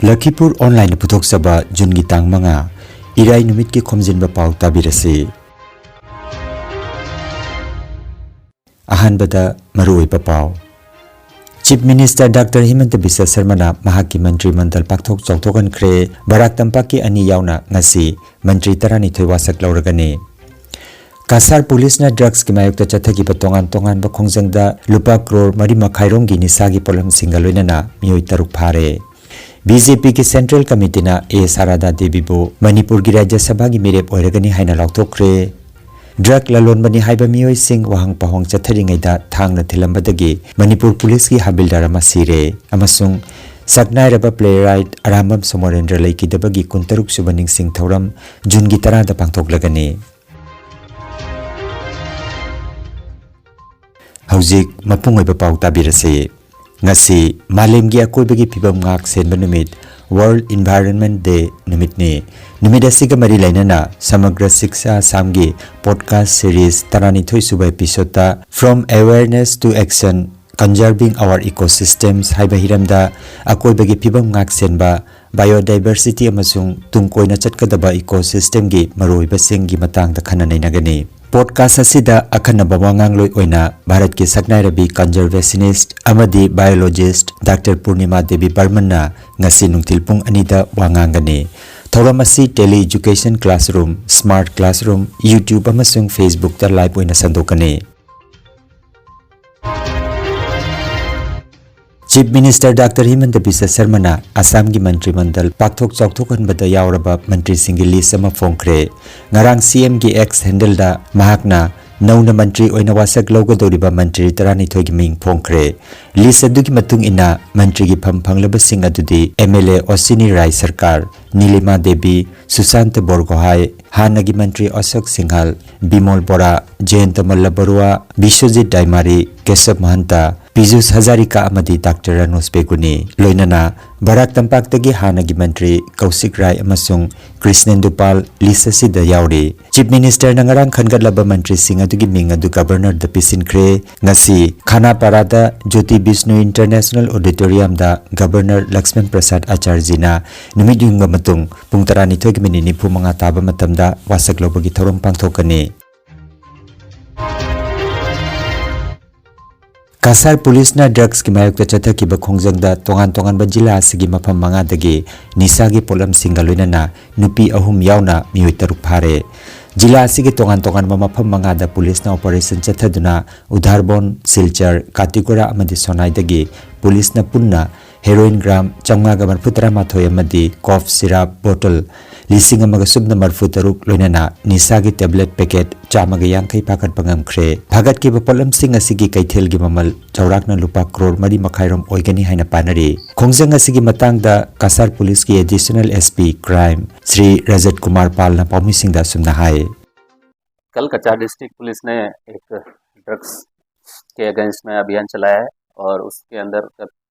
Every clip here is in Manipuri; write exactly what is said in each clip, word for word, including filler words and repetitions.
ꯂꯈꯤꯄꯨꯔ ꯑꯣꯟꯂꯥꯏꯟꯅ ꯄꯨꯊꯣꯛꯆꯕ ꯖꯨꯟꯒꯤ ꯇꯥꯡ ꯃꯉꯥ, ꯏꯔꯥꯏ ꯅꯨꯃꯤꯠꯀꯤ ꯈꯣꯝꯖꯤꯟꯕ ꯄꯥꯎ ꯇꯥꯕꯤꯔꯁꯤ꯫ ꯑꯍꯥꯟꯕꯗ ꯃꯔꯨꯑꯣꯏꯕ ꯄꯥꯎ꯫ ꯆꯤꯐ ꯃꯤꯅꯤꯁꯇꯔ ꯗꯥꯛꯇꯔ ꯍꯤꯃꯟꯇ ꯕꯤꯁ꯭ꯋ ꯁꯔꯃꯅ ꯃꯍꯥꯛꯀꯤ ꯃꯟꯇ꯭ꯔꯤ ꯃꯟꯗꯜ ꯄꯥꯛꯊꯣꯛ ꯆꯥꯎꯊꯣꯛꯍꯟꯈ꯭ꯔꯦ꯫ ꯕꯔꯥꯛ ꯇꯝꯄꯥꯛꯀꯤ ꯑꯅꯤ ꯌꯥꯎꯅ ꯉꯁꯤ ꯃꯟꯇ꯭ꯔꯤ ꯇꯔꯥꯅꯤꯊꯣꯏ ꯋꯥꯁꯛ ꯂꯧꯔꯒꯅꯤ꯫ ꯀꯁꯥꯔ ꯄꯨꯂꯤꯁꯅ ꯗ꯭ꯔꯒꯁꯀꯤ ꯃꯥꯌꯣꯛꯇ ꯆꯠꯊꯈꯤꯕ ꯇꯣꯉꯥꯟ ꯇꯣꯉꯥꯟꯕ ꯈꯣꯡꯖꯪꯗ ꯂꯨꯄꯥ ꯀ꯭ꯔꯣꯔ ꯃꯔꯤ ꯃꯈꯥꯏꯔꯣꯝꯒꯤ ꯅꯤꯁꯥꯒꯤ ꯄꯣꯠꯂꯝꯁꯤꯡꯒ ꯂꯣꯏꯅꯅ ꯃꯤꯑꯣꯏ ꯇꯔꯨꯛ ꯐꯥꯔꯦ꯫ ꯕꯤ ꯖꯦ ꯄꯤꯒꯤ ꯁꯦꯟꯇ꯭ꯔꯦꯜ ꯀꯃꯤꯇꯤꯅ ꯑꯦ ꯁꯥꯔꯥꯗꯥ ꯗꯦꯕꯤꯕꯨ ꯃꯅꯤꯄꯨꯔꯒꯤ ꯔꯥꯖ꯭ꯌ ꯁꯚꯥꯒꯤ ꯃꯤꯔꯦꯞ ꯑꯣꯏꯔꯒꯅꯤ ꯍꯥꯏꯅ ꯂꯥꯎꯊꯣꯛꯈ꯭ꯔꯦ꯫ ꯗ꯭ꯔꯒ ꯂꯂꯣꯟꯕꯅꯤ ꯍꯥꯏꯕ ꯃꯤꯑꯣꯏꯁꯤꯡ ꯋꯥꯍꯪ ꯄꯥꯎꯍꯪ ꯆꯠꯊꯔꯤꯉꯩꯗ ꯊꯥꯡꯅ ꯊꯤꯜꯂꯝꯕꯗꯒꯤ ꯃꯅꯤꯄꯨꯔ ꯄꯨꯂꯤꯁꯀꯤ ꯍꯥꯕꯤꯜꯗꯥꯔ ꯑꯃ ꯁꯤꯔꯦ ꯑꯃꯁꯨꯡ ꯁꯛꯅꯥꯏꯔꯕ playwright ꯑꯔꯥꯝꯕꯝ ꯁꯣꯃꯣꯔꯦꯟꯗ꯭ꯔ ꯂꯩꯈꯤꯗꯕꯒꯤ ꯀꯨꯟꯇꯔꯨꯛ ꯁꯨꯕ ꯅꯤꯡꯁꯤꯡ ꯊꯧꯔꯝ ꯖꯨꯟꯒꯤ ꯇꯔꯥꯗ ꯄꯥꯡꯊꯣꯛꯂꯒꯅꯤ꯫ ꯍꯧꯖꯤꯛ ꯃꯄꯨꯡ ꯑꯣꯏꯕ ꯄꯥꯎ ꯇꯥꯕꯤꯔꯁꯤ꯫ ꯉꯁꯤ ꯃꯥꯂꯦꯝꯒꯤ ꯑꯀꯣꯏꯕꯒꯤ ꯐꯤꯕꯝ ꯉꯥꯛ ꯁꯦꯟꯕ ꯅꯨꯃꯤꯠ, World Environment Day ꯅꯨꯃꯤꯠꯅꯤ꯫ ꯅꯨꯃꯤꯠ ꯑꯁꯤꯒ ꯃꯔꯤ ꯂꯩꯅꯅ ꯁꯃꯒ꯭ꯔ ꯁꯤꯛꯁꯥ ꯑꯁꯥꯝꯒꯤ podcast series ꯇꯔꯥꯅꯤꯊꯣꯏ ꯁꯨꯕ episode ꯇ From Awareness to Action, Conserving Our Ecosystems ꯍꯥꯏꯕ ꯍꯤꯔꯝꯗ ꯑꯀꯣꯏꯕꯒꯤ ꯐꯤꯕꯝ ꯉꯥꯛ ꯁꯦꯟꯕ, biodiversity ꯑꯃꯁꯨꯡ ꯇꯨꯡ ꯀꯣꯏꯅ ꯆꯠꯀꯗꯕ ecosystem ꯒꯤ ꯃꯔꯨꯑꯣꯏꯕꯁꯤꯡꯒꯤ ꯃꯇꯥꯡꯗ ꯈꯟꯅ ꯅꯩꯅꯒꯅꯤ꯫ Podcast ꯑꯁꯤꯗ ꯑꯈꯟꯅꯕ ꯋꯥꯉꯥꯡꯂꯣꯏ ꯑꯣꯏꯅ ꯚꯥꯔꯠꯀꯤ ꯁꯛꯅꯥꯏꯔꯕꯤ conservationist ꯑꯃꯗꯤ biologist ꯗꯥꯛꯇꯔ ꯄꯨꯔꯅꯤꯃꯥ ꯗꯦꯕꯤ ꯕꯔꯃꯟꯅ ꯉꯁꯤ ꯅꯨꯡꯊꯤꯜ ꯄꯨꯡ ꯑꯅꯤꯗ ꯋꯥ ꯉꯥꯡꯒꯅꯤ꯫ ꯊꯧꯔꯝ ꯑꯁꯤ Tele Education Classroom, Smart Classroom, YouTube ꯑꯃꯁꯨꯡ Facebook ꯇ live ꯑꯣꯏꯅ ꯁꯟꯗꯣꯛꯀꯅꯤ꯫ ꯆꯤꯐ ꯃꯤꯅꯤꯁꯇꯔ ꯗꯥꯛꯇꯔ ꯍꯤꯃꯟꯇ ꯕꯤꯁ꯭ꯋ ꯁꯔꯃꯅ ꯑꯁꯥꯝꯒꯤ ꯃꯟꯇ꯭ꯔꯤ ꯃꯟꯗꯜ ꯄꯥꯛꯊꯣꯛ ꯆꯥꯎꯊꯣꯛꯍꯟꯕꯗ ꯌꯥꯎꯔꯕ ꯃꯟꯇ꯭ꯔꯤꯁꯤꯡꯒꯤ list ꯑꯃ ꯐꯣꯡꯈ꯭ꯔꯦ꯫ ꯉꯔꯥꯡ ꯁꯤ ꯑꯦꯝꯒꯤ X handle ꯗ ꯃꯍꯥꯛꯅ ꯅꯧꯅ ꯃꯟꯇ꯭ꯔꯤ ꯑꯣꯏꯅ ꯋꯥꯁꯛ ꯂꯧꯒꯗꯧꯔꯤꯕ ꯃꯟꯇ꯭ꯔꯤ ꯇꯔꯥꯅꯤꯊꯣꯏꯒꯤ ꯃꯤꯡ ꯐꯣꯡꯈ꯭ꯔꯦ꯫ List ꯑꯗꯨꯒꯤ ꯃꯇꯨꯡ ꯏꯟꯅ ꯃꯟꯇ꯭ꯔꯤꯒꯤ ꯐꯝ ꯐꯪꯂꯕꯁꯤꯡ ꯑꯗꯨꯗꯤ ꯑꯦꯝ ꯑꯦꯜ ꯑꯦ ꯑꯣꯁꯤꯅꯤ ꯔꯥꯏ ꯁꯔꯀꯥꯔ, ꯅꯤꯂꯤꯃꯥ ꯗꯦꯕꯤ, ꯁꯨꯁꯥꯟꯇ ꯕꯣꯔꯒꯣꯍꯥꯏ, ꯍꯥꯟꯅꯒꯤ ꯃꯟꯇ꯭ꯔꯤ ꯑꯁꯣꯛ ꯁꯤꯡꯍꯜ, ꯕꯤꯃꯣꯜ ꯕꯣꯔꯥ, ꯖꯌꯟꯇ ꯃꯜꯂ ꯕꯔꯨꯋꯥ, ꯕꯤꯁ꯭ꯋꯖꯤꯠ ꯗꯥꯏꯃꯥꯔꯤ, ꯀꯦꯁꯕ ꯃꯍꯟꯇ, ꯄꯤꯖꯨꯁ ꯍꯖꯥꯔꯤꯀꯥ ꯑꯃꯗꯤ ꯗꯥꯛꯇꯔ ꯔꯥꯅꯣꯁ ꯕꯦꯒꯨꯅꯤ, ꯂꯣꯏꯅꯅ ꯕꯔꯥꯛ ꯇꯝꯄꯥꯛꯇꯒꯤ ꯍꯥꯟꯅꯒꯤ ꯃꯟꯇ꯭ꯔꯤ ꯀꯧꯁꯤꯛ ꯔꯥꯏ ꯑꯃꯁꯨꯡ ꯀ꯭ꯔꯤꯁꯅꯦꯟꯗꯨ ꯄꯥꯜ ꯂꯤꯁ ꯑꯁꯤꯗ ꯌꯥꯎꯔꯤ꯫ ꯆꯤꯐ ꯃꯤꯅꯤꯁꯇꯔꯅ ꯉꯔꯥꯡ ꯈꯟꯒꯠꯂꯕ ꯃꯟꯇ꯭ꯔꯤꯁꯤꯡ ꯑꯗꯨꯒꯤ ꯃꯤꯡ ꯑꯗꯨ ꯒꯕꯔꯅꯔꯗ ꯄꯤꯁꯤꯟꯈ꯭ꯔꯦ꯫ ꯉꯁꯤ ꯈꯥꯅꯥꯄꯥꯔꯥꯗ ꯖꯣꯇꯤ ꯕꯤꯁꯅꯨ ꯏꯟꯇꯔꯅꯦꯁꯅꯦꯜ ꯑꯣꯗꯤꯇꯣꯔꯤꯌꯝꯗ ꯒꯕꯔꯅꯔ ꯂꯛꯁꯃꯟ ꯄ꯭ꯔꯁꯥꯗ ꯑꯆꯥꯔꯖꯤꯅ ꯅꯨꯃꯤꯠ ꯌꯨꯡꯕ ꯃꯇꯨꯡ ꯄꯨꯡ ꯇꯔꯥꯅꯤꯊꯣꯏꯒꯤ ꯃꯤꯅꯤꯠ ꯅꯤꯐꯨ ꯃꯉꯥ ꯇꯥꯕ ꯃꯇꯝꯗ ꯋꯥꯁꯛ ꯂꯧꯕꯒꯤ ꯊꯧꯔꯝ ꯄꯥꯡꯊꯣꯛꯀꯅꯤ꯫ ꯀꯁꯥꯔ ꯄꯨꯂꯤꯁꯅ ꯗ꯭ꯔꯒꯁꯀꯤ ꯃꯥꯌꯣꯛꯇ ꯆꯠꯊꯈꯤꯕ ꯈꯣꯡꯖꯪꯗ ꯇꯣꯉꯥꯟ ꯇꯣꯉꯥꯟꯕ ꯖꯤꯂꯥ ꯑꯁꯤꯒꯤ ꯃꯐꯝ ꯃꯉꯥꯗꯒꯤ ꯅꯤꯁꯥꯒꯤ ꯄꯣꯠꯂꯝꯁꯤꯡꯒ ꯂꯣꯏꯅꯅ ꯅꯨꯄꯤ ꯑꯍꯨꯝ ꯌꯥꯎꯅ ꯃꯤꯑꯣꯏ ꯇꯔꯨꯛ ꯐꯥꯔꯦ꯫ ꯖꯤꯂꯥ ꯑꯁꯤꯒꯤ ꯇꯣꯉꯥꯟ ꯇꯣꯉꯥꯟꯕ ꯃꯐꯝ ꯃꯉꯥꯗ ꯄꯨꯂꯤꯁꯅ ꯑꯣꯄꯔꯦꯁꯟ ꯆꯠꯊꯗꯨꯅ ꯎꯙꯥꯔꯕꯣꯟ, ꯁꯤꯜꯆꯔ, ꯀꯥꯇꯤꯒꯨꯔꯥ ꯑꯃꯗꯤ ꯁꯣꯅꯥꯏꯗꯒꯤ ꯄꯨꯂꯤꯁꯅ ꯄꯨꯟꯅ ꯍꯦꯔꯣꯏꯟ ꯒ꯭ꯔꯥꯝ ꯆꯥꯝꯃꯉꯥꯒ ꯃꯔꯤꯐꯨ ꯇꯔꯥ ꯃꯥꯊꯣꯏ ꯑꯃꯗꯤ ꯀꯣꯐ ꯁꯤꯔꯥꯞ ꯕꯣꯇꯜ ꯂꯤꯁꯤꯡ ꯑꯃꯒ ꯁꯨꯞꯅ ꯃꯔꯤꯐꯨ ꯇꯔꯨꯛ, ꯂꯣꯏꯅꯅ ꯅꯤꯁꯥꯒꯤ ꯇꯦꯕ꯭ꯂꯦꯠ ꯄꯦꯀꯦꯠ ꯆꯥꯝꯃꯒ ꯌꯥꯡꯈꯩ ꯐꯥꯒꯠꯄ ꯉꯝꯈ꯭ꯔꯦ꯫ ꯐꯥꯒꯠꯈꯤꯕ ꯄꯣꯠꯂꯝꯁꯤꯡ ꯑꯁꯤꯒꯤ ꯀꯩꯊꯦꯜꯒꯤ ꯃꯃꯜ ꯆꯥꯎꯔꯥꯛꯅ ꯂꯨꯄꯥ ꯀ꯭ꯔꯣꯔ ꯃꯔꯤ ꯃꯈꯥꯏꯔꯣꯝ ꯑꯣꯏꯒꯅꯤ ꯍꯥꯏꯅ ꯄꯥꯅꯔꯤ꯫ ꯈꯣꯡꯖꯪ ꯑꯁꯤꯒꯤ ꯃꯇꯥꯡꯗ ꯀꯁꯥꯔ ꯄꯨꯂꯤꯁꯀꯤ additional S P crime Shri Rajat Kumar ꯄꯥꯜꯅ ꯄꯥꯎꯃꯤꯁꯤꯡꯗ ꯑꯁꯨꯝꯅ ꯍꯥꯏ꯫ कल कचार डिस्ट्रिक्ट पुलिस ने एक ड्रग्स के अगेंस्ट में अभियान चलाया है और उसके अंदर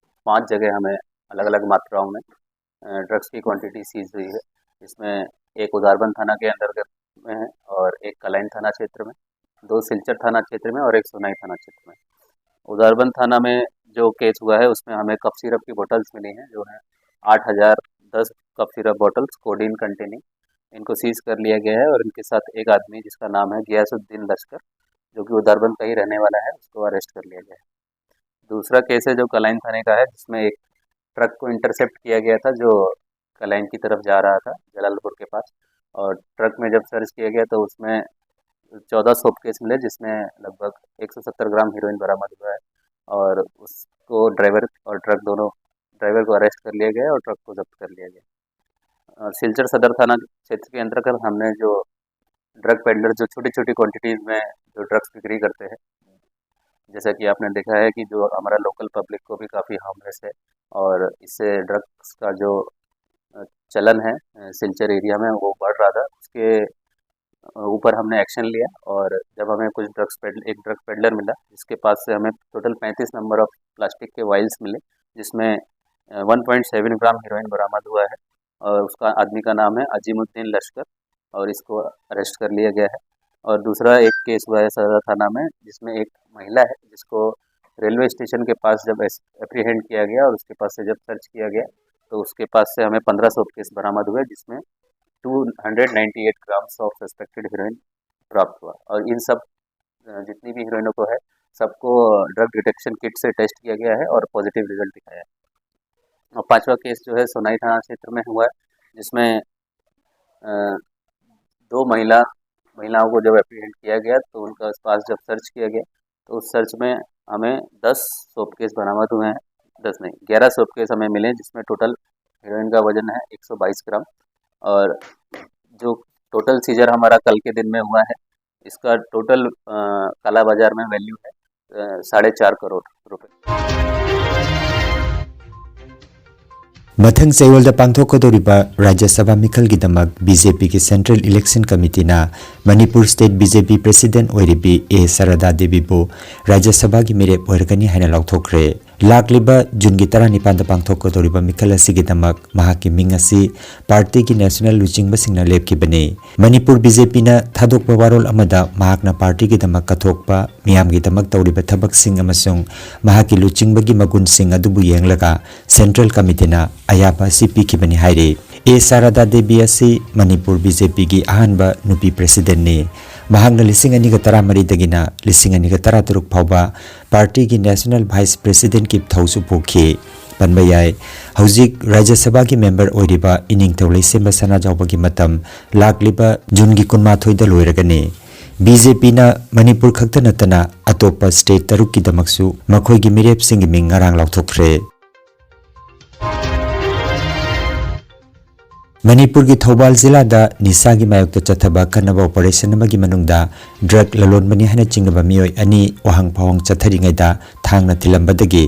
पांच जगह हमें अलग-अलग मात्राओं में, अ, ड्रग्स की क्वांटिटी सीज हुई है। इसमें एक उधारबंद थाना के अंतर्गत में है और एक कलाइन थाना क्षेत्र में, दो सिलचर थाना क्षेत्र में और एक सोनाई थाना क्षेत्र में। उधारबंद थाना में जो केस हुआ है, उसमें हमें कफ सिरप की बॉटल्स मिली हैं, जो है आठ हज़ार दस cough syrup bottles codeine containing. इनको सीज कर लिया गया है और इनके साथ एक आदमी जिसका नाम है गियासुद्दीन लश्कर, जो कि उधारबंद का ही रहने वाला है, उसको अरेस्ट कर लिया गया है। दूसरा केस है जो कलाइन थाने का है, जिसमें एक ट्रक को इंटरसेप्ट किया गया था जो कलाइन की तरफ जा रहा था जलालपुर के पास, और ट्रक में जब सर्च किया गया तो उसमें चौदह सोप केस मिले, जिसमें लगभग एक सौ सत्तर ग्राम हीरोइन बरामद हुआ है और उसको, ड्राइवर और ट्रक दोनों, ड्राइवर को अरेस्ट कर लिया गया और ट्रक को जब्त कर लिया गया। और सिलचर सदर थाना क्षेत्र के अंतर्गत हमने जो ड्रग पेडलर जो छोटी-छोटी क्वांटिटीज़ में जो ड्रग्स बिक्री करते हैं, जैसा कि आपने देखा है कि जो हमारा लोकल पब्लिक को भी काफ़ी हार्मलेस है और इससे ड्रग्स का जो, अ, चलन है, अ, सिलचर एरिया में वो बढ़ रहा था। उसके ऊपर हमने एक्शन लिया और जब हमें कुछ ड्रग्स पेड एक ड्रग पेडलर मिला, जिसके पास से हमें टोटल पैंतीस नंबर ऑफ प्लास्टिक के वाइल्स मिले, जिसमें one point seven gram heroine बरामद हुआ है और उसका आदमी का नाम है अजीमुद्दीन लश्कर और इसको अरेस्ट कर लिया गया है। और दूसरा एक केस हुआ है सदर थाना में, जिसमें एक महिला है जिसको रेलवे स्टेशन के पास जब अप्रीहेंड किया गया और उसके पास से जब सर्च किया गया, तो उसके पास से हमें पंद्रह सौ केस बरामद हुए, जिसमें two hundred ninety eight grams of suspected heroin प्राप्त हुआ। और इन सब अ, जितनी भी हीरोइनों को है, सबको ड्रग डिटेक्शन किट से टेस्ट किया गया है और पॉजिटिव रिजल्ट दिखाया है। और पांचवा केस जो है सोनाई थाना क्षेत्र में हुआ है, जिसमें अ, दो महिला महिलाओं को जब अप्रीहेंड किया गया, तो उनका पास जब सर्च किया गया, तो उस सर्च में हमें दस सोप केस बरामद हुए हैं। दस नहीं, ग्यारह सोप केस हमें मिले, जिसमें टोटल हीरोइन का वजन है एक सौ बाईस ग्राम। और जो टोटल सीजर हमारा कल के दिन में हुआ है, इसका टोटल काला बाजार में वैल्यू है अ, साढ़े चार करोड़ रुपए। ꯃꯊꯪ ꯆꯌꯣꯜꯗ ꯄꯥꯡꯊꯣꯛꯀꯗꯧꯔꯤꯕ ꯔꯥꯖ꯭ꯌ ꯁꯚꯥ ꯃꯤꯈꯜꯒꯤꯗꯃꯛ ꯕꯤ ꯖꯦ ꯄꯤꯒꯤ ꯁꯦꯟꯇ꯭ꯔꯦꯜ ꯏꯂꯦꯛꯁꯟ ꯀꯃꯤꯇꯤꯅ Manipur state B J P president ꯑꯣꯏꯔꯤꯕꯤ ꯑꯦ ꯁꯥꯔꯗꯥ ꯗꯦꯕꯤꯕꯨ ꯔꯥꯖ꯭ꯌ ꯁꯚꯥꯒꯤ ꯃꯤꯔꯦꯞ ꯑꯣꯏꯔꯒꯅꯤ ꯍꯥꯏꯅ ꯂꯥꯎꯊꯣꯛꯈ꯭ꯔꯦ꯫ ꯂꯥꯛꯂꯤꯕ ꯖꯨꯟꯒꯤ ꯇꯔꯥꯅꯤꯄꯥꯟꯗ ꯄꯥꯡꯊꯣꯛꯀꯗꯧꯔꯤꯕ ꯃꯤꯈꯜ ꯑꯁꯤꯒꯤꯗꯃꯛ ꯃꯍꯥꯛꯀꯤ ꯃꯤꯡ ꯑꯁꯤ ꯄꯥꯔꯇꯤꯒꯤ ꯅꯦꯁꯅꯦꯜ ꯂꯨꯆꯤꯡꯕꯁꯤꯡꯅ ꯂꯦꯞꯈꯤꯕꯅꯤ꯫ ꯃꯅꯤꯄꯨꯔ ꯕꯤ ꯖꯦ ꯄꯤꯅ ꯊꯥꯗꯣꯛꯄ ꯋꯥꯔꯣꯜ ꯑꯃꯗ ꯃꯍꯥꯛꯅ ꯄꯥꯔꯇꯤꯒꯤꯗꯃꯛ ꯀꯠꯊꯣꯛꯄ, ꯃꯤꯌꯥꯝꯒꯤꯗꯃꯛ ꯇꯧꯔꯤꯕ ꯊꯕꯛꯁꯤꯡ ꯑꯃꯁꯨꯡ ꯃꯍꯥꯛꯀꯤ ꯂꯨꯆꯤꯡꯕꯒꯤ ꯃꯒꯨꯟꯁꯤꯡ ꯑꯗꯨꯕꯨ ꯌꯦꯡꯂꯒ ꯁꯦꯟꯇ꯭ꯔꯦꯜ ꯀꯃꯤꯇꯤꯅ ꯑꯌꯥꯕ ꯑꯁꯤ ꯄꯤꯈꯤꯕꯅꯤ ꯍꯥꯏꯔꯤ꯫ ꯑꯦ ꯁꯥꯔꯗꯥ ꯗꯦꯕꯤ ꯑꯁꯤ ꯃꯅꯤꯄꯨꯔ ꯕꯤ ꯖꯦ ꯄꯤꯒꯤ ꯑꯍꯥꯟꯕ ꯅꯨꯄꯤ ꯄ꯭ꯔꯦꯁꯤꯗꯦꯟꯠꯅꯤ꯫ ꯃꯍꯥꯛꯅ ꯂꯤꯁꯤꯡ ꯑꯅꯤꯒ ꯇꯔꯥꯃꯔꯤꯗꯒꯤꯅ ꯂꯤꯁꯤꯡ ꯑꯅꯤꯒ ꯇꯔꯥꯇꯔꯨꯛ ꯐꯥꯎꯕ ꯄꯥꯔꯇꯤꯒꯤ ꯅꯦꯁꯅꯦꯜ ꯚꯥꯏꯁ ꯄ꯭ꯔꯦꯁꯤꯗꯦꯟꯠꯀꯤ ꯊꯧꯁꯨ ꯄꯨꯈꯤ꯫ ꯄꯟꯕ ꯌꯥꯏ, ꯍꯧꯖꯤꯛ ꯔꯥꯖ꯭ꯌ ꯁꯚꯥꯒꯤ ꯃꯦꯝꯕꯔ ꯑꯣꯏꯔꯤꯕ ꯏꯅꯤꯡꯊꯧ ꯂꯩꯁꯦꯝꯕ ꯁꯅꯥꯖꯥꯎꯕꯒꯤ ꯃꯇꯝ ꯂꯥꯛꯂꯤꯕ ꯖꯨꯟꯒꯤ ꯀꯨꯟꯃꯥꯊꯣꯏꯗ ꯂꯣꯏꯔꯒꯅꯤ꯫ ꯕꯤ ꯖꯦ ꯄꯤꯅ ꯃꯅꯤꯄꯨꯔ ꯈꯛꯇ ꯅꯠꯇꯅ ꯑꯇꯣꯞꯄ ꯁ꯭ꯇꯦꯠ ꯇꯔꯨꯛꯀꯤꯗꯃꯛꯁꯨ ꯃꯈꯣꯏꯒꯤ ꯃꯤꯔꯦꯞꯁꯤꯡꯒꯤ ꯃꯤꯡ ꯉꯔꯥꯡ ꯂꯥꯎꯊꯣꯛꯈ꯭ꯔꯦ꯫ ꯃꯅꯤꯄꯨꯔꯒꯤ ꯊꯧꯕꯥꯜ ꯖꯤꯂꯥꯗ ꯅꯤꯁꯥꯒꯤ ꯃꯥꯌꯣꯛꯇ ꯆꯠꯊꯕ ꯑꯀꯟꯅꯕ ꯑꯣꯄꯔꯦꯁꯟ ꯑꯃꯒꯤ ꯃꯅꯨꯡꯗ ꯗ꯭ꯔꯒ ꯂꯂꯣꯟꯕꯅꯤ ꯍꯥꯏꯅ ꯆꯤꯡꯅꯕ ꯃꯤꯑꯣꯏ ꯑꯅꯤ ꯋꯥꯍꯪ ꯐꯥꯎꯍꯪ ꯆꯠꯊꯔꯤꯉꯩꯗ ꯊꯥꯡꯅ ꯊꯤꯜꯂꯝꯕꯗꯒꯤ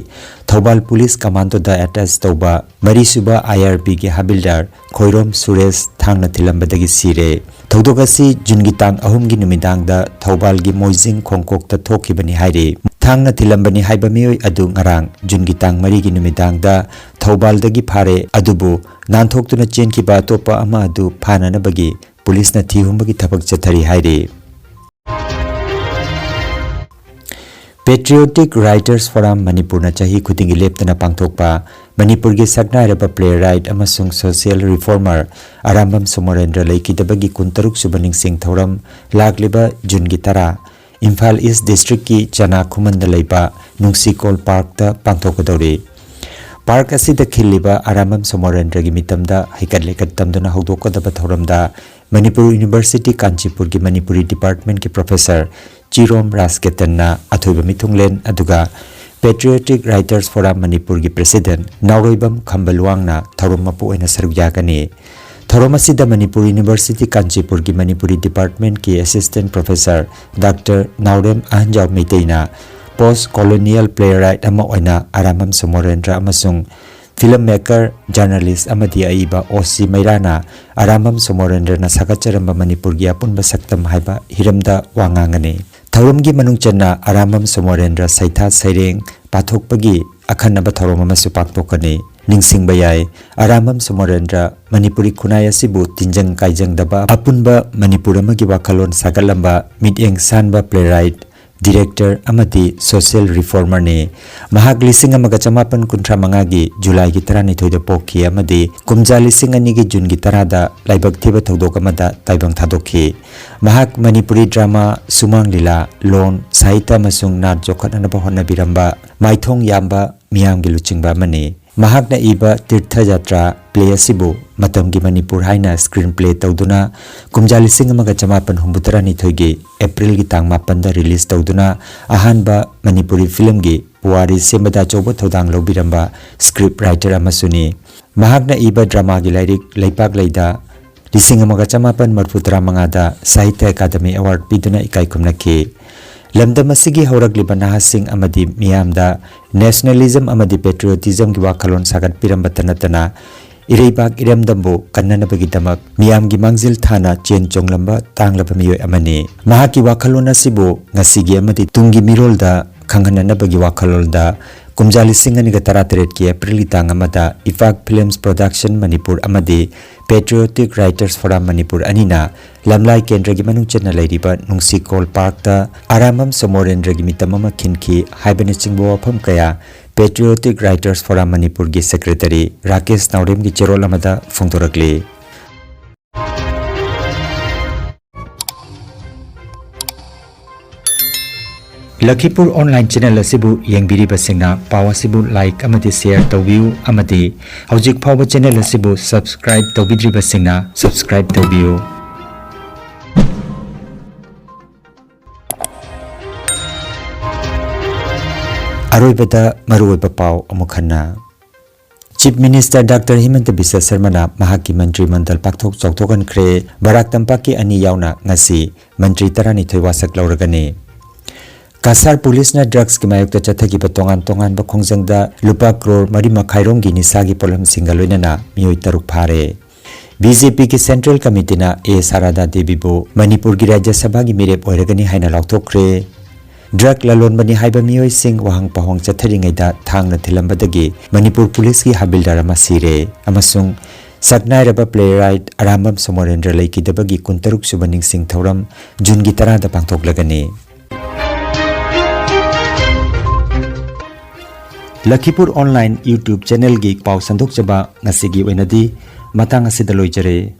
ꯊꯧꯕꯥꯜ ꯄꯨꯂꯤꯁ ꯀꯃꯥꯟꯗꯣꯗ ꯑꯦꯇꯦꯆ ꯇꯧꯕ ꯃꯔꯤꯁꯨꯕ ꯑꯥꯏ ꯑꯥꯔ ꯄꯤꯒꯤ ꯍꯥꯕꯤꯜꯗꯥꯔ ꯈꯣꯏꯔꯣꯝ ꯁꯨꯔꯦꯁ ꯊꯥꯡꯅ ꯊꯤꯜꯂꯝꯕꯗꯒꯤ ꯁꯤꯔꯦ꯫ ꯊꯧꯗꯣꯛ ꯑꯁꯤ ꯖꯨꯟꯒꯤ ꯇꯥꯡ ꯑꯍꯨꯝꯒꯤ ꯅꯨꯃꯤꯗꯥꯡꯗ ꯊꯧꯕꯥꯜꯒꯤ ꯃꯣꯏꯖꯤꯡ ꯈꯣꯡꯀꯣꯛꯇ ꯊꯣꯛꯈꯤꯕꯅꯤ ꯍꯥꯏꯔꯤ꯫ ꯊꯥꯡꯅ ꯊꯤꯜꯂꯝꯕꯅꯤ ꯍꯥꯏꯕ ꯃꯤꯑꯣꯏ ꯑꯗꯨ ꯉꯔꯥꯡ ꯖꯨꯟꯒꯤ ꯇꯥꯡ ꯃꯔꯤꯒꯤ ꯅꯨꯃꯤꯗꯥꯡꯗ ꯊꯧꯕꯥꯜꯗꯒꯤ ꯐꯥꯔꯦ, ꯑꯗꯨꯕꯨ ꯅꯥꯟꯊꯣꯛꯇꯨꯅ ꯆꯦꯟꯈꯤꯕ ꯑꯇꯣꯞꯄ ꯑꯃ ꯑꯗꯨ ꯐꯥꯅꯅꯕꯒꯤ ꯄꯨꯂꯤꯁꯅ ꯊꯤꯍꯨꯝꯕꯒꯤ ꯊꯕꯛ ꯆꯠꯊꯔꯤ ꯍꯥꯏꯔꯤ꯫ Patriotic Writers Forum ꯃꯅꯤꯄꯨꯔꯅ ꯆꯍꯤ ꯈꯨꯗꯤꯡꯒꯤ ꯂꯦꯞꯇꯅ ꯄꯥꯡꯊꯣꯛꯄ ꯃꯅꯤꯄꯨꯔꯒꯤ ꯁꯛꯅꯥꯏꯔꯕ playwright ꯑꯃꯁꯨꯡ social reformer ꯑꯔꯥꯝꯕꯝ ꯁꯣꯃꯣꯔꯦꯟꯗ꯭ꯔ ꯂꯩꯈꯤꯗꯕꯒꯤ ꯀꯨꯟꯇꯔꯨꯛ ꯁꯨꯕ ꯅꯤꯡꯁꯤꯡ ꯊꯧꯔꯝ ꯂꯥꯛꯂꯤꯕ ꯖꯨꯟꯒꯤ ꯇꯔꯥ ꯏꯝꯐꯥꯜ ꯏꯁ ꯗꯤꯁꯇ꯭ꯔꯤꯛꯀꯤ ꯆꯅꯥ ꯈꯨꯃꯟꯗ ꯂꯩꯕ ꯅꯨꯡꯁꯤꯀꯣꯜ ꯄꯥꯔꯛꯇ ꯄꯥꯡꯊꯣꯛꯀꯗꯧꯔꯤ꯫ ꯄꯥꯔꯛ ꯑꯁꯤꯗ ꯈꯤꯜꯂꯤꯕ ꯑꯔꯥꯝꯕꯝ ꯁꯣꯃꯣꯔꯦꯟꯗ꯭ꯔꯒꯤ ꯃꯤꯇꯝꯗ ꯍꯩꯀꯠ ꯂꯩꯀꯠ ꯇꯝꯗꯨꯅ ꯍꯧꯗꯣꯛꯀꯗꯕ ꯊꯧꯔꯝꯗ ꯃꯅꯤꯄꯨꯔ ꯌꯨꯅꯤꯚꯔꯁꯤꯇꯤ ꯀꯥꯟꯆꯤꯄꯨꯔꯒꯤ ꯃꯅꯤꯄꯨꯔꯤ ꯗꯤꯄꯥꯔꯠꯃꯦꯟꯠꯀꯤ ꯄ꯭ꯔꯣꯐꯦꯁꯔ ꯆꯤꯔꯣꯝ ꯔꯥꯖꯀꯦꯇꯟꯅ ꯑꯊꯣꯏꯕ ꯃꯤꯊꯨꯡꯂꯦꯟ, ꯑꯗꯨꯒ Patriotic Writers Forum ꯃꯅꯤꯄꯨꯔꯒꯤ ꯄ꯭ꯔꯦꯁꯤꯗꯦꯟꯠ ꯅꯥꯎꯔꯣꯏꯕꯝ ꯈꯝꯕꯂꯨꯋꯥꯡꯅ ꯊꯧꯔꯝ ꯃꯄꯨ ꯑꯣꯏꯅ ꯁꯔꯨꯛ ꯌꯥꯒꯅꯤ꯫ ꯊꯧꯔꯝ ꯑꯁꯤꯗ ꯃꯅꯤꯄꯨꯔ ꯌꯨꯅꯤꯚꯔꯁꯤꯇꯤ ꯀꯥꯟꯆꯤꯄꯨꯔꯒꯤ ꯃꯅꯤꯄꯨꯔꯤ ꯗꯤꯄꯥꯔꯠꯃꯦꯟꯠꯀꯤ assistant professor doctor Naorem Ahanjao ꯃꯩꯇꯩꯅ post colonial playwright ꯑꯃ ꯑꯣꯏꯅ ꯑꯔꯥꯝꯕꯝ ꯁꯣꯃꯣꯔꯦꯟꯗ꯭ꯔ ꯑꯃꯁꯨꯡ film maker, journalist ꯑꯃꯗꯤ ꯑꯏꯕ ꯑꯣ ꯁꯤ ꯃꯩꯔꯥꯅ ꯑꯔꯥꯝꯕꯝ ꯁꯣꯃꯣꯔꯦꯟꯗ꯭ꯔꯅ ꯁꯥꯒꯠꯆꯔꯝꯕ ꯃꯅꯤꯄꯨꯔꯒꯤ ꯑꯄꯨꯟꯕ ꯁꯛꯇꯝ ꯍꯥꯏꯕ ꯍꯤꯔꯝꯗ ꯋꯥ ꯉꯥꯡꯒꯅꯤ꯫ ꯊꯧꯔꯝꯒꯤ ꯃꯅꯨꯡ ꯆꯟꯅ ꯑꯔꯥꯝꯕꯝ ꯁꯣꯃꯣꯔꯦꯟꯗ꯭ꯔ ꯁꯩꯊꯥ ꯁꯩꯔꯦꯡ ꯄꯥꯊꯣꯛꯄꯒꯤ ꯑꯈꯟꯅꯕ ꯊꯧꯔꯝ ꯑꯃꯁꯨ ꯄꯥꯡꯊꯣꯛꯀꯅꯤ꯫ ꯅꯤꯡꯁꯤꯡꯕ ꯌꯥꯏ, ꯑꯔꯥꯝꯕꯝ ꯁꯣꯃꯣꯔꯦꯟꯗ꯭ꯔ ꯃꯅꯤꯄꯨꯔꯤ ꯈꯨꯟꯅꯥꯏ ꯑꯁꯤꯕꯨ ꯇꯤꯟꯖꯪ ꯀꯥꯏꯖꯪꯗꯕ ꯑꯄꯨꯟꯕ ꯃꯅꯤꯄꯨꯔ ꯑꯃꯒꯤ ꯋꯥꯈꯜꯂꯣꯟ ꯁꯥꯒꯠꯂꯝꯕ ꯃꯤꯠꯌꯦꯡ ꯁꯥꯟꯕ playwright, director ꯑꯃꯗꯤ social reformerꯅꯤ꯫ ꯃꯍꯥꯛ ꯂꯤꯁꯤꯡ ꯑꯃꯒ ꯆꯃꯥꯄꯟ ꯀꯨꯟꯊ꯭ꯔꯥ ꯃꯉꯥꯒꯤ ꯖꯨꯂꯥꯏꯒꯤ ꯇꯔꯥꯅꯤꯊꯣꯏꯗ ꯄꯣꯛꯈꯤ ꯑꯃꯗꯤ ꯀꯨꯝꯖꯥ ꯂꯤꯁꯤꯡ ꯑꯅꯤꯒꯤ ꯖꯨꯟꯒꯤ ꯇꯔꯥꯗ ꯂꯥꯏꯕꯛ ꯊꯤꯕ ꯊꯧꯗꯣꯛ ꯑꯃꯗ ꯇꯥꯏꯕꯪ ꯊꯥꯗꯣꯛꯈꯤ꯫ ꯃꯍꯥꯛ ꯃꯅꯤꯄꯨꯔꯤ drama, ꯁꯨꯃꯥꯡ ꯂꯤꯂꯥ, ꯂꯣꯟ, ꯁꯥꯍꯤꯇ꯭ꯌ ꯑꯃꯁꯨꯡ ꯅꯥꯠ ꯌꯣꯛꯈꯠꯅꯅꯕ ꯍꯣꯠꯅꯕꯤꯔꯝꯕ ꯃꯥꯏꯊꯣꯡ ꯌꯥꯝꯕ ꯃꯤꯌꯥꯝꯒꯤ ꯂꯨꯆꯤꯡꯕ ꯑꯃꯅꯤ꯫ ꯃꯍꯥꯛꯅ ꯏꯕ ꯇꯤꯔꯊ ꯖꯥꯇ꯭ꯔꯥ play ꯑꯁꯤꯕꯨ ꯃꯇꯝꯒꯤ ꯃꯅꯤꯄꯨꯔ ꯍꯥꯏꯅ screenplay ꯇꯧꯗꯨꯅ ꯀꯨꯝꯖꯥ ꯂꯤꯁꯤꯡ ꯑꯃꯒ ꯆꯃꯥꯄꯟ ꯍꯨꯝꯐꯨꯇꯔꯥꯅꯤꯊꯣꯏꯒꯤ ꯑꯦꯄ꯭ꯔꯤꯜꯒꯤ ꯇꯥꯡ ꯃꯥꯄꯟꯗ release ꯇꯧꯗꯨꯅ ꯑꯍꯥꯟꯕ ꯃꯅꯤꯄꯨꯔꯤ filmꯒꯤ ꯄꯨꯋꯥꯔꯤ ꯁꯦꯝꯕꯗ ꯑꯆꯧꯕ ꯊꯧꯗꯥꯡ ꯂꯧꯕꯤꯔꯝꯕ script writer ꯑꯃꯁꯨꯅꯤ꯫ ꯃꯍꯥꯛꯅ ꯏꯕ dramaꯒꯤ ꯂꯥꯏꯔꯤꯛ ꯂꯩꯄꯥꯛ ꯂꯩꯗ ꯂꯤꯁꯤꯡ ꯑꯃꯒ ꯆꯃꯥꯄꯟ ꯃꯔꯤꯐꯨ ꯇꯔꯥꯃꯉꯥꯗ ꯁꯥꯍꯤꯇ꯭ꯌ ꯑꯀꯥꯗꯃꯤ award ꯄꯤꯗꯨꯅ ꯏꯀꯥꯏ ꯈꯨꯝꯅꯈꯤ꯫ ꯂꯝꯗꯝ ꯑꯁꯤꯒꯤ ꯍꯧꯔꯛꯂꯤꯕ ꯅꯍꯥꯁꯤꯡ ꯑꯃꯗꯤ ꯃꯤꯌꯥꯝꯗ nationalism ꯑꯃꯗꯤ patriotismꯒꯤ ꯋꯥꯈꯜꯂꯣꯟ ꯁꯥꯒꯠꯄꯤꯔꯝꯕꯇ ꯅꯠꯇꯅ, ꯏꯔꯩꯕꯥꯛ ꯏꯔꯝꯗꯝꯕꯨ ꯀꯟꯅꯅꯕꯒꯤꯗꯃꯛ ꯃꯤꯌꯥꯝꯒꯤ ꯃꯥꯡꯖꯤꯜ ꯊꯥꯅ ꯆꯦꯟ ꯆꯣꯡꯂꯝꯕ ꯇꯥꯡꯂꯕ ꯃꯤꯑꯣꯏ ꯑꯃꯅꯤ꯫ ꯃꯍꯥꯛꯀꯤ ꯋꯥꯈꯜꯂꯣꯟ ꯑꯁꯤꯕꯨ ꯉꯁꯤꯒꯤ ꯑꯃꯗꯤ ꯇꯨꯡꯒꯤ ꯃꯤꯔꯣꯜꯗ ꯈꯪꯍꯟꯅꯅꯕꯒꯤ ꯋꯥꯈꯜꯂꯣꯟꯗ ꯀꯨꯝꯖꯥ ꯂꯤꯁꯤꯡ ꯑꯅꯤꯒ ꯇꯔꯥꯇꯔꯦꯠꯀꯤ Aprilꯒꯤ ꯇꯥꯡ ꯑꯃꯗ ꯏꯐꯥꯛ Films Production ꯃꯅꯤꯄꯨꯔ ꯑꯃꯗꯤ Patriotic Writers Forum ꯃꯅꯤꯄꯨꯔ ꯑꯅꯤꯅ ꯂꯝꯂꯥꯏ ꯀꯦꯟꯗ꯭ꯔꯒꯤ ꯃꯅꯨꯡ ꯆꯟꯅ ꯂꯩꯔꯤꯕ ꯅꯨꯡꯁꯤꯀꯣꯜ ꯄꯥꯔꯛꯇ ꯑꯔꯥꯝꯕꯝ ꯁꯣꯃꯣꯔꯦꯟꯗ꯭ꯔꯒꯤ ꯃꯤꯇꯝ ꯑꯃ ꯈꯤꯟꯈꯤ ꯍꯥꯏꯕꯅꯆꯤꯡꯕ ꯋꯥꯐꯝ ꯀꯌꯥ Patriotic Writers Forum ꯃꯅꯤꯄꯨꯔꯒꯤ secretary ꯔꯥꯀꯦꯁ ꯅꯥꯎꯔꯦꯝꯒꯤ ꯆꯦꯔꯣꯜ ꯑꯃꯗ ꯐꯣꯡꯗꯣꯔꯛꯂꯤ꯫ ꯂꯈꯤꯄꯨꯔ online channel ꯑꯁꯤꯕꯨ ꯌꯦꯡꯕꯤꯔꯤꯕꯁꯤꯡꯅ ꯄꯥꯎ ꯑꯁꯤꯕꯨ like ꯑꯃꯗꯤ share ꯇꯧꯕꯤꯌꯨ ꯑꯃꯗꯤ ꯍꯧꯖꯤꯛ ꯐꯥꯎꯕ channel ꯑꯁꯤꯕꯨ subscribe ꯇꯧꯕꯤꯗ꯭ꯔꯤꯕꯁꯤꯡꯅ subscribe ꯇꯧꯕꯤꯌꯨ꯫ ꯑꯔꯣꯏꯕꯗ ꯃꯔꯨꯑꯣꯏꯕ ꯄꯥꯎ ꯑꯃꯨꯛ ꯍꯟꯅ꯫ Chief Minister Doctor ꯍꯤꯃꯟꯇ ꯕꯤꯁ꯭ꯋ ꯁꯔꯃꯅ ꯃꯍꯥꯛꯀꯤ ꯃꯟꯇ꯭ꯔꯤ ꯃꯟꯗꯜ ꯄꯥꯛꯊꯣꯛ ꯆꯥꯎꯊꯣꯛꯍꯟꯈ꯭ꯔꯦ꯫ ꯕꯔꯥꯛ ꯇꯝꯄꯥꯛꯀꯤ ꯑꯅꯤ ꯌꯥꯎꯅ ꯉꯁꯤ ꯃꯟꯇ꯭ꯔꯤ ꯇꯔꯥꯅꯤꯊꯣꯏ ꯋꯥꯁꯛ ꯂꯧꯔꯒꯅꯤ꯫ ꯀꯁꯥꯔ ꯄꯨꯂꯤꯁꯅ drugsꯀꯤ ꯃꯥꯌꯣꯛꯇ ꯆꯠꯊꯈꯤꯕ ꯇꯣꯉꯥꯟ ꯇꯣꯉꯥꯟꯕ ꯈꯣꯡꯖꯪꯗ ꯂꯨꯄꯥ ꯀ꯭ꯔꯣꯔ ꯃꯔꯤ ꯃꯈꯥꯏꯔꯣꯝꯒꯤ ꯅꯤꯁꯥꯒꯤ ꯄꯣꯠꯂꯝꯁꯤꯡꯒ ꯂꯣꯏꯅꯅ ꯃꯤꯑꯣꯏ ꯇꯔꯨꯛ ꯐꯥꯔꯦ꯫ BJPꯒꯤ Central Committeeꯅ ꯑꯦ ꯁꯥꯔꯥꯗꯥ ꯗꯦꯕꯤꯕꯨ ꯃꯅꯤꯄꯨꯔꯒꯤ ꯔꯥꯖ꯭ꯌ ꯁꯚꯥꯒꯤ ꯃꯤꯔꯦꯞ ꯑꯣꯏꯔꯒꯅꯤ ꯍꯥꯏꯅ ꯂꯥꯎꯊꯣꯛꯈ꯭ꯔꯦ꯫ Drug ꯂꯂꯣꯟꯕꯅꯤ ꯍꯥꯏꯕ ꯃꯤꯑꯣꯏꯁꯤꯡ ꯋꯥꯍꯪ ꯄꯥꯎꯍꯪ ꯆꯠꯊꯔꯤꯉꯩꯗ ꯊꯥꯡꯅ ꯊꯤꯜꯂꯝꯕꯗꯒꯤ ꯃꯅꯤꯄꯨꯔ ꯄꯨꯂꯤꯁꯀꯤ ꯍꯕꯤꯜꯗꯥꯔ ꯑꯃ ꯁꯤꯔꯦ ꯑꯃꯁꯨꯡ ꯁꯛꯅꯥꯏꯔꯕ playwright ꯑꯔꯥꯝꯕꯝ ꯁꯣꯃꯣꯔꯦꯟꯗ꯭ꯔ ꯂꯩꯈꯤꯗꯕꯒꯤ ꯀꯨꯟꯇꯔꯨꯛ ꯁꯨꯕ ꯅꯤꯡꯁꯤꯡ ꯊꯧꯔꯝ ꯖꯨꯟꯒꯤ ꯇꯔꯥꯗ ꯄꯥꯡꯊꯣꯛꯂꯒꯅꯤ꯫ ꯂꯈꯤꯄꯨꯔ online YouTube channelꯒꯤ ꯄꯥꯎ ꯁꯟꯗꯣꯛꯆꯕ ꯉꯁꯤꯒꯤ ꯑꯣꯏꯅꯗꯤ ꯃꯇꯥꯡ ꯑꯁꯤꯗ ꯂꯣꯏꯖꯔꯦ꯫